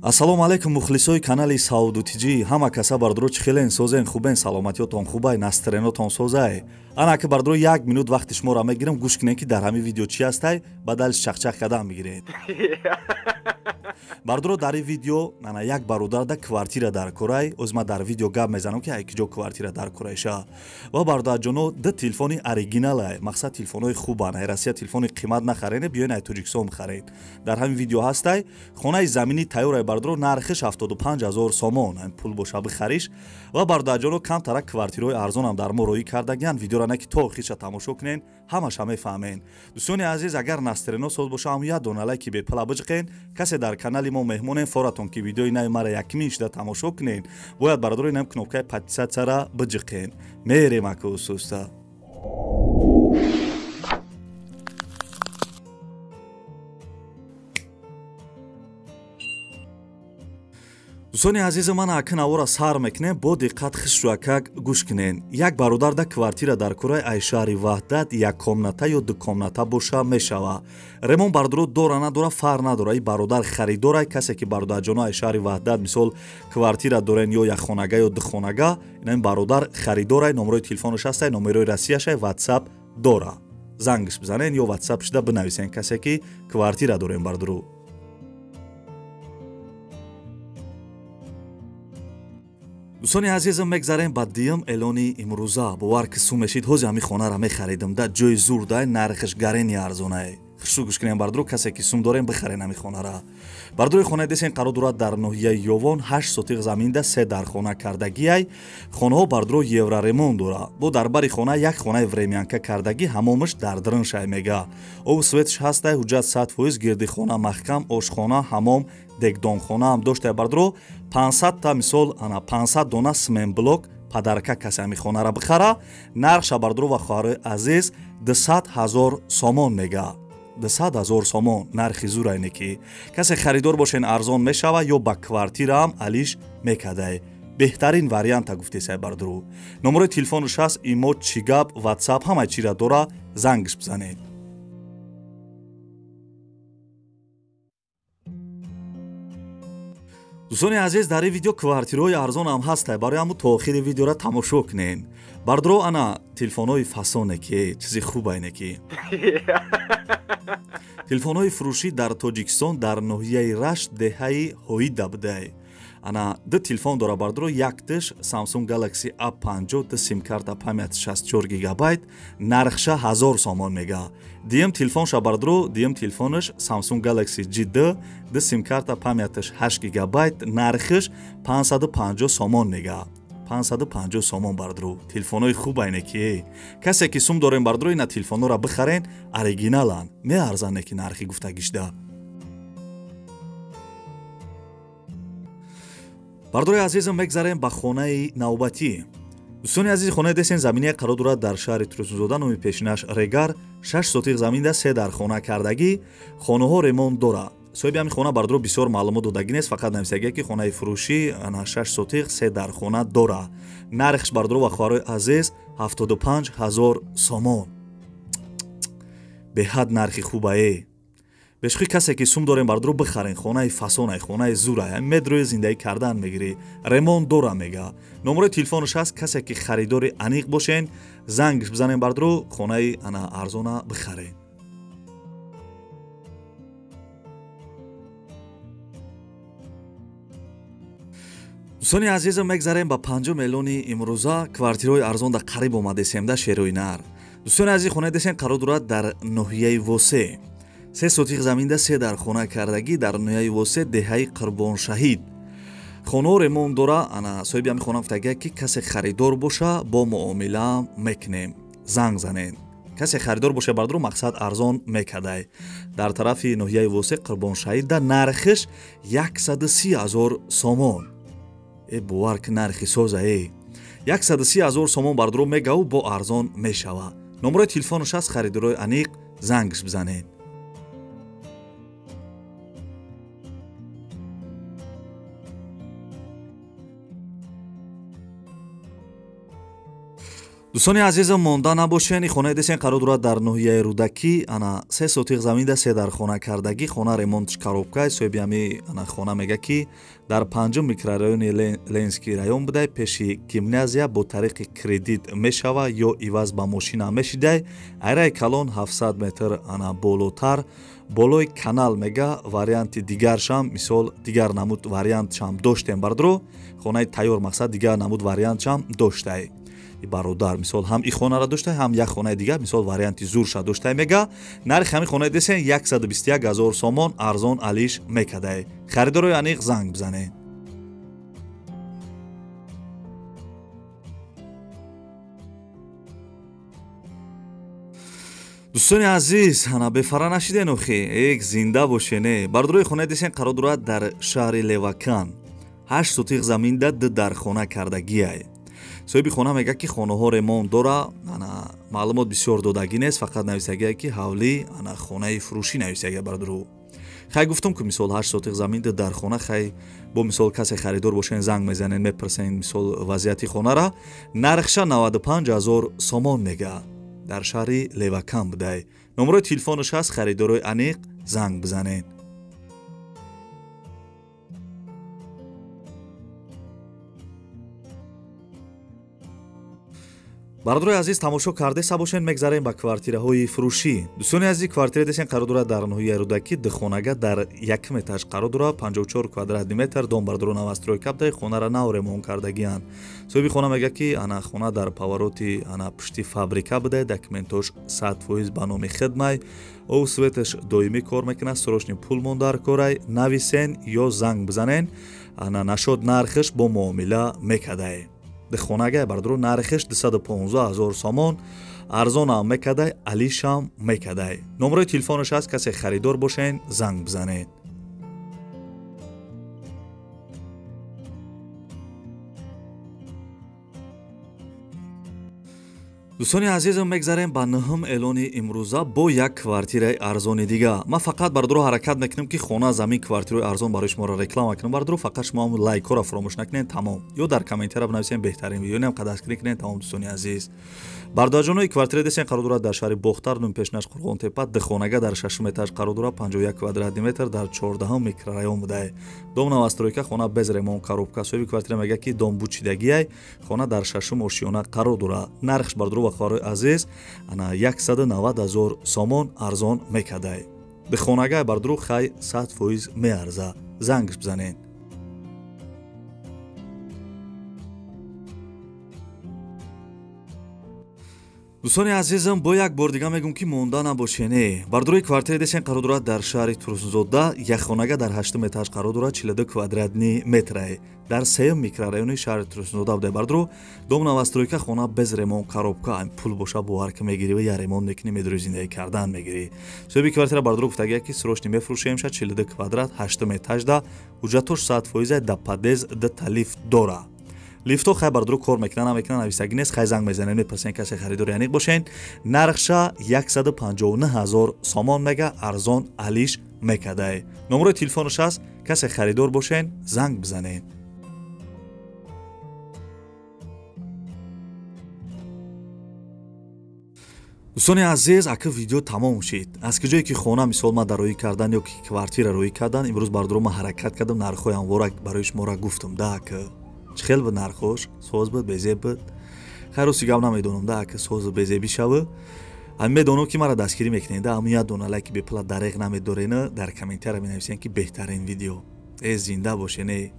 Ассалому алайкум мухлисои канали Сауду ТЖ. Ҳама каса бардро чӣ хелен, созен, хубен, саломатиётон хубай, настроениётон созай. Ана ки бардро як минут вақти шуморо мегирам, гӯш кунед ки дар ҳамин видео чӣ ҳастай, баъд чақчақ кардан мегиред. Бардро дар ин видео ана як бародар да квартира дар корай, оз ма дар видео гап мезанам ки ай киҷо квартира дар корайша. Ва бародарҷоно ду телефони оригиналай, мақсад телефонҳои хубан, ай Россия телефони қимат нахарене, биёен ай Тоҷикистон бихаред. Дар ҳамин видео ҳастай, хонаи заминӣ тайёрай бардро, нархиш 75 000 сомон, пул боша бихариш. Ва бародарҷоно камтара квартираҳои арзонам дар мо роӣ кардагиян, видеора на ки то охирша тамошо кунен, ҳамаша мефаҳмен. Дӯстони азиз, агар настроено соз боша, ҳам як дона лайки бепала биҷиқен. Касе дар канали мо меҳмонен, форатон ки видеои нави мара якмин шуда тамошо кунен, бояд бародаро инам кнопкаи подписаться-ра биҷиқен. Мерем ака усуста. Дӯстони азизи ман, ака навора сар мекунем, бо диққат хишрӯакак гӯш кунен. Як бародар да квартира дар кораи ай шаҳри Ваҳдат, як комната ё ду комната боша мешава. Ремонт бардоро дора надора фарқ надора, и бародар харидорай. Касе ки бародарҷоно ай шаҳри Ваҳдат мисол квартира дорен ё як хонага ё ду хонага, ин бародар харидорай. Номерои телефонаш ҳастай, номерои Россияшай, ватсап дора, зангш бизанен ё ватсап шуда бинависен, касе ки квартира дорен бардору. Дӯстони азизам, мегзарем ба дуюм эълони имрӯза. Бовар ки сум мешид, ҳози ҳамин хонаро мехаридам, да ҷои зурдай, нархиш гарени арзонай. Хушрӯ гӯш кунем бардро, касе ки сум дорем, бихарен ҳамин хонара. Бардрои хонаи десен қарор дорад дар ноҳияи Ёвон, 8 сотиқ заминда се дар хона кардагиай. Хонаҳо бардро евроремонт дора. Бо дар бари хона як хонаи времянка кардагӣ, ҳамомаш дар дрыншай мега. Обу светш ҳастай, ҳуҷҷат 100%, гирди хона маҳкам, ошхона, ҳамом, дегдонхонаам доштай бардро. 500 та мисол ана 500 дона цементблок подарка, касе ҳамин хонара бихара. Нархша бардро ва хоҳарои азиз 200 000 сомон мега. 200 000 сомон нархи зурайне ки касе харидор бошен, арзон мешава ё ба квартираам алиш мекадай. Беҳтарин варианта гуфтесай бардуру. Номерои телефонаш ҳаст, имо, чӣ гап, ватсап, ҳамаи чира дора, зангш бизанед. Дӯстони азиз, дар ин видео квартираҳои арзонам ҳастай, барои ҳамун то охири видеора тамошо кунен. Бардро ана телефонҳои фасоне ки чизи хубайне ки телефонҳои фурӯшӣ дар Тоҷикистон, дар ноҳияи Рашт, деҳаи Ҳоида будай. Ана ду телефон дора бардро, якташ Samsung Galaxy A50, ду симкарта, память 64 гигабайт, нархша 1000 сомон мега. Дуюм телефонша бардро, дуюм телефонаш Samsung Galaxy J2, ду симкарта, памяташ 8 гигабайт, нархиш 550 сомон мега. 550 сомон бардро. Телефонҳои хубайне ки касе ки сум дорем бардро, ина телефонҳоро бихарен, оригиналанд, меарзане ки нархи гуфтагишда. Бардори азизам, мегзарем ба хонаи навбатӣ. Дӯстони азиз, хонаи десен заминия қарор дорад дар шаҳри Турсунзода, номи пешинаш Регар, 6 сотиқ заминда се дар хона кардагӣ, хонаҳо ремонт дорад. Соҳиби ҳамин хона бардоро бисёр маълумот додагӣ нест, фақат нависагия ки хонаи фурӯшӣ, ана 6 сотиқ, се дар хона дорад. Нархш бардоро ва хоҳарои азиз 75 000 сомон. Беҳад нархи хубае. Бешухӣ, касе ки сум дорем бардоро, бихарен, хонаи фасонай, хонаи зурай, медрои зиндагӣ кардан мегирӣ, ремонт дора мега. Номерои телефонаш ҳаст, касе ки харидори аниқ бошен, зангш бизанем бардоро, хонаи ана арзона бихарен. Дӯстони азизам, мегзарем ба панҷум эълони имрӯза. Квартираҳои арзон дар қариб омадесем да шерои нар. Дӯстони азиз, хонаи десен қарор дорад дар ноҳияи Восе, 3 сотиқ заминда се дар хона кардагӣ, дар ноҳияи Восе, деҳаи Қурбоншаҳид. Хонаҳо ремонт дора. Ана соҳиби ҳамин хона гуфтагия ки касе харидор боша, бо муомила мекунем, занг занед. Касе харидор боша бардоро, мақсад арзон мекардай. Дар тарафи ноҳияи Восе, Қурбоншаҳид, да нархиш 130 000 сомон. Э, бовар ки нархи соза э, 130 000 сомон бардоро мегаву, бо арзон мешава. Номерои телефонаш аст, харидорои аниқ зангш бизанед. Дӯстони азизам, монда набошен. И хонаи десен қарор дорад дар ноҳияи Рӯдакӣ. Ана 3 сотиқ заминда 3 дар хона кардагӣ. Хона ремонтш коробка. Соҳиби ҳами ана хона мега ки дар 5 микрорайони Ленинский район будай, пеши гимназия бо тариқи кредит мешава ё иваз ба мошина мешидай. Айраи калон 700 метр ана болотар болои канал мега. Варианти дигаршам, мисол дигар намуд вариантшам доштем бардро. Хонаи тайёр мақсад дигар намуд вариантшам доштай. Бародар, мисол ҳам и хонара доштай, ҳам як хонаи дигар, мисол варианти зурша доштай мега. Нархи ҳамин хонаи десен 121 000 сомон, арзон алиш мекадай. Харидорои аниқ занг бизанед. Дӯстони азиз, ана бефара нашиден охи, эк зинда бошене. Бародарои хонаи десен қарор дорад дар шаҳри Левакан. 8 сотиқ заминда 2 дар хона кардагиай. Соҳиби хона мега ки хонаҳо ремонт дора. Ана маълумот бисёр додагӣ нест, фақат нависагие ки ҳавлӣ ана хонаи фурӯшӣ нависагия бародаро. Хай гуфтум ки мисол 8 сотиқ замин 2 дар хона, хай бо мисол касе харидор бошен занг мезанен, мепурсен мисол вазъияти хонара. Нархша 95 000 сомон мега. Дар шаҳри Левакан будай. Номерои телефонаш ҳаст, харидорои аниқ занг бизанед. Бародарои азиз, тамошо кардеса бошен, мегзарем ба квартираҳои фурӯшӣ. Дӯстони азиз, квартира десен қарор дорад дар ноҳияи Рӯдакӣ, духонага дар якм этаж қарор дорад, 54 квадратни метр. Дом бародаро новостройка будай, хонара нав ремонт кардагиянд. Соҳиби хона мега ки ана хона дар повороти ана пушти фабрика будай, документош 100% ба номи хидмай, ов светаш доимӣ кор мекунад, срочный пул мондар корай. Нависен ё занг бизанен, ана нашод нархиш бо муомила мекадай. Хонагай бародаро нархиш 215 000 сомон, арзонам мекадай, алишам мекадай. Номерои телефонаш ҳаст, касе харидор бошен занг бизанед. Дӯстони азизам, мегзарем ба 9-м эълони имрӯза бо як квартираи арзони дига. Ман фақат бародаро ҳаракат мекунам ки хона, замин, квартираи арзон барои шуморо реклама кунам. Бародаро фақат шумо ҳам лайкҳоро фаромӯш накунед, тамом. Ё дар комментария бинависем беҳтарин видео, инам қадр кунед, тамом. Дӯстони азиз, бародарҷонои квартира десен қарор дорад дар шаҳри Бохтар, нум пешнаш Қурғонтепа, духонага дар 6-м этаж қарор дорад, 51 квадратни метр дар 14-м микрорайон будай. Дом новостройка, хона без ремонт, коробка. Соҳиби квартира мега ки дом бучидагиай, хона дар 6-м ошиёна қарор дорад. Нархш бародаро ва хоҳарои азиз ана 190 000 сомон, арзон мекадай. Духонагай бародаро хай 100% меарза. Зангш бизанед. Дӯстони азизам, бо як бор дига мегӯм ки монда набошене. Бародарои квартира десен қарор дорад дар шаҳри Турсунзода, якхонага дар 8-м этаж қарор дорад, 42 квадратни метрае. Дар 3-м микрорайони шаҳри Турсунзода будай бародаро. Дом новостройка, хона без ремонт, коробка. Пул боша бовар ки мегирӣ ва я ремонт мекунӣ, медурӣ зиндагӣ кардан мегирӣ. Соҳиби квартира бародаро гуфтагия ки срочно мефурӯшемша, 42 квадрат, 8-м этажда, ҳуҷҷатош 100% да подъезд 2 лифт дора. Лифто хай бародаро кор мекунад, намекунад нависагӣ нест, хай занг мезанем, мепурсем касе харидори аниқ бошен. Нархша 159 000 сомон мега, арзон алиш мекадай. Номерои телефонаш ҳаст, касе харидор бошен занг бизанед. Дӯстони азиз, ака видео тамом шид. Аз куҷое ки хона мисол ман дар рӯӣ кардан ё ки квартира рӯӣ кардан, имрӯз бародаро ман ҳаракат кардам, нархҳои ҳамвора барои шуморо гуфтам да ака. Чӣ хел буд нархош? Соз буд, безеб буд? Хай рости гап намедонам да ака соз безебӣ шава. Ами медонам ки мара дастгирӣ мекунед да, ами як дона лайки бепула дареғ намедорена, дар комментария менависен ки беҳтарин видео. Э зинда бошен э.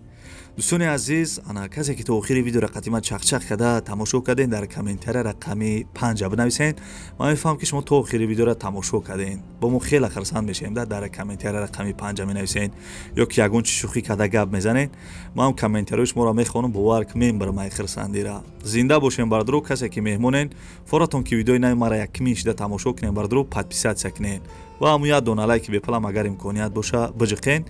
Дӯстони азиз, ана касе ки то охири видеоро қатима чақчақ карда тамошо карден, дар комментария рақами 5 бинависен. Ман мефаҳмам ки шумо то охири видеоро тамошо карден. Бо мо хеле хурсанд мешавем да дар комментария рақами 5 менависен ё ки ягон чи шӯхӣ карда гап мезанед. Ман комментариҳои шуморо мехонам, бовар ки мембарам ай хурсандира. Зинда бошем бародаро, касе ки меҳмонен, форатон ки видеои нави мара якмин шида тамошо кунем бародаро, подписатсия кунед ва ҳамун як дона лайки бепулам агар имконият боша биҷиқен.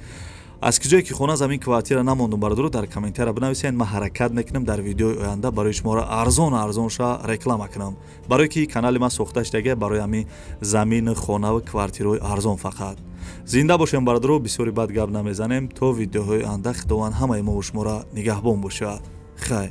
Аз куҷое ки хона, замин, квартира намондум бародаро, дар комментария бинависен. Ман ҳаракат мекунам дар видеои оянда барои шуморо арзон арзонша реклама кунам, барое ки канали ман сохта шудага барои ҳамин замин, хона ва квартираҳои арзон фақат. Зинда бошем бародаро, бисёри бад гап намезанем. То видеоҳои оянда Худованд ҳамаи мо шуморо нигаҳбон бошад. Хайр.